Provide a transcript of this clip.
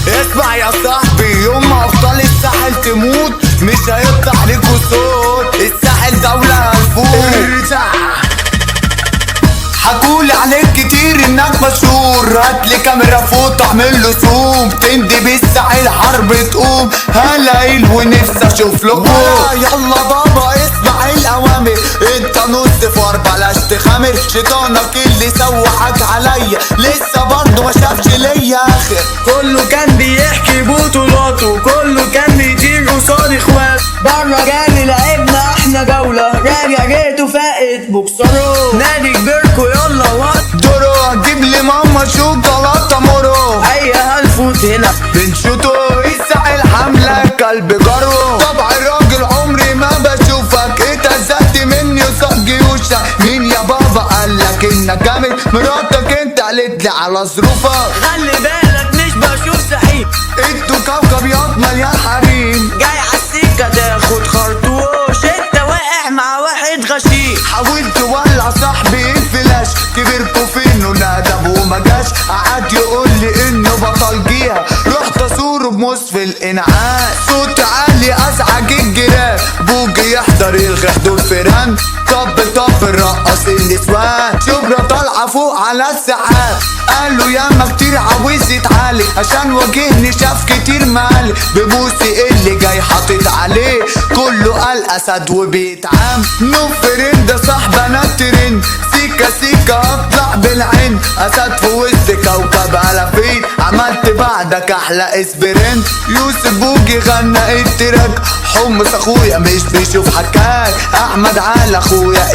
اسمع يا صاحبي، يوم ما ابطال الساحل تموت مش هيطلع ليكوا صوت. الساحل دولة هنفوت. حكولي عليك كتير انك مشهور، هاتلي كاميرا فوت اعمل له زوم، تندي بالساحل حرب تقوم، هلاقيل ونفسي اشوف لكم. يلا بابا اسمع الاوامر، انت نص فار بلاش تخامر، شيطانك اللي سوحك عليا لسه برضه ما شافش ليا اخر. كله كان بيحكي بطولاته، كله كان بيطير قصاد اخواته، بره جالي لعبنا احنا جولة، راجع جيته فاقت بوكسره، نادي كبيركو يلا وقت دورو، هتجيب لي ماما شوكولاتة مورو، اي هنفوت هنا بنشوطه. الساحل حملة كلب جارو، طبع الراجل عمري ما بشوفك، اتهزقت مني قصاد جيوشك، مين يا بابا قالك انك جامد؟ مراتك انت قالت لي على ظروفك. خلي بالك مش بشوف سحيم، انتوا كوكب ياض مليان حريم، جاي عالسكة تاخد خرطوش، انت واقع مع واحد غشيم. حاولت ولع صاحبي الفلاش، كبركوا فين وندب وما جاش، قعد يقول لي انه بطل جيها، رحت ازوره بموس في الانعاش، صوت عالي ازعج الجيران، بوجي يحضر يلغي حضور فيران، طب طب رقص النسوان، شبرا طالعه فوق على السحاب، قالوا ياما كتير عاوز يتعالج، عشان واجهني شاف كتير مالي، ببوسي اللي جاي حاطط عليه، كله قال اسد وبيتعام، نو فريند ده صاحب انا الترند، سيكا سيكا هطلع بالعين، اسد في وسط كوكب الافين، عملت بعدك احلى اسبرنت، يوسف بوجي غنى ال track، حمص اخويا مش بيشوف حكاك، احمد على اخويا.